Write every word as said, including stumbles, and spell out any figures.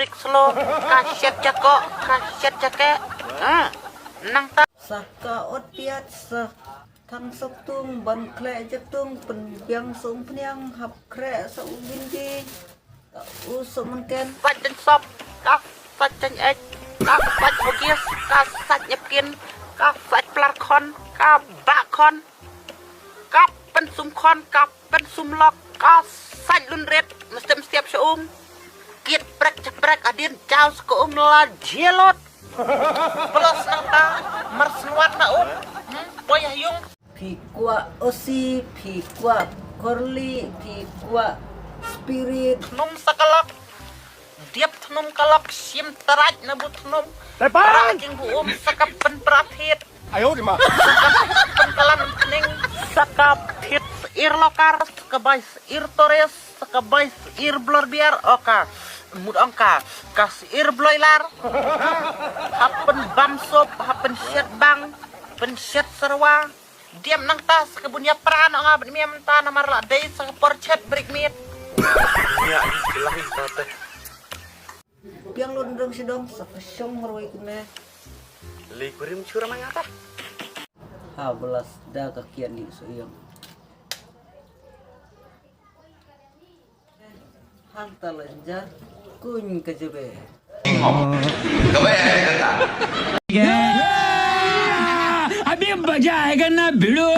Tik slo, ka shet jako, ka shet jake. Ha, nangta. Sa ka ot piat sa thang sok tung ban khleh jak tung pynbiang sung pniang hap khreh sa u bindi. Ka u sok mengken. Sach chen sop, ka sach chen ek, ka sach ogis, ka sach nyepkin, ka sach plar khon, ka ba khon, ka pensum khon, ka pensum lok, ka sach lunret, mestiap mestiap sha um. Kit prek chak prek adin jaw sa ka um la jielot. Plus nangta, mar snwat na um, hmm, poi ha yung. Phi kwah osi, phi kwah korli, phi kwah spirit. Thnum sa ka lok, diap thnum ka lok, shim taraj na bu thnum. Tepan! Pra jing bu um sa ka pen pra phit. Ayo di ma. Sa ka pen kalan kning. Sa ka phit ir lokar, sa ka bai ir tores, sa ka bai ir blor biar, oka. Mut ongka, ka ir bloilar. Hapen bam sop, hapen shet bang, pen shet sarwa. Diam nangta sa ka bun ïa pra no nga bad miam ta namar la dei sa ka por chet brik mit. Nya, jelas ni ta teh. Biang lun dong sidong sa ka shong roi kine. Li kurim chura ma nga ta. Ha belas da ka kian di so ïam. Hang ta lenja kuñ ka jebe. Kaba ya kata. अभी मजा आएगा ना भिड़ू।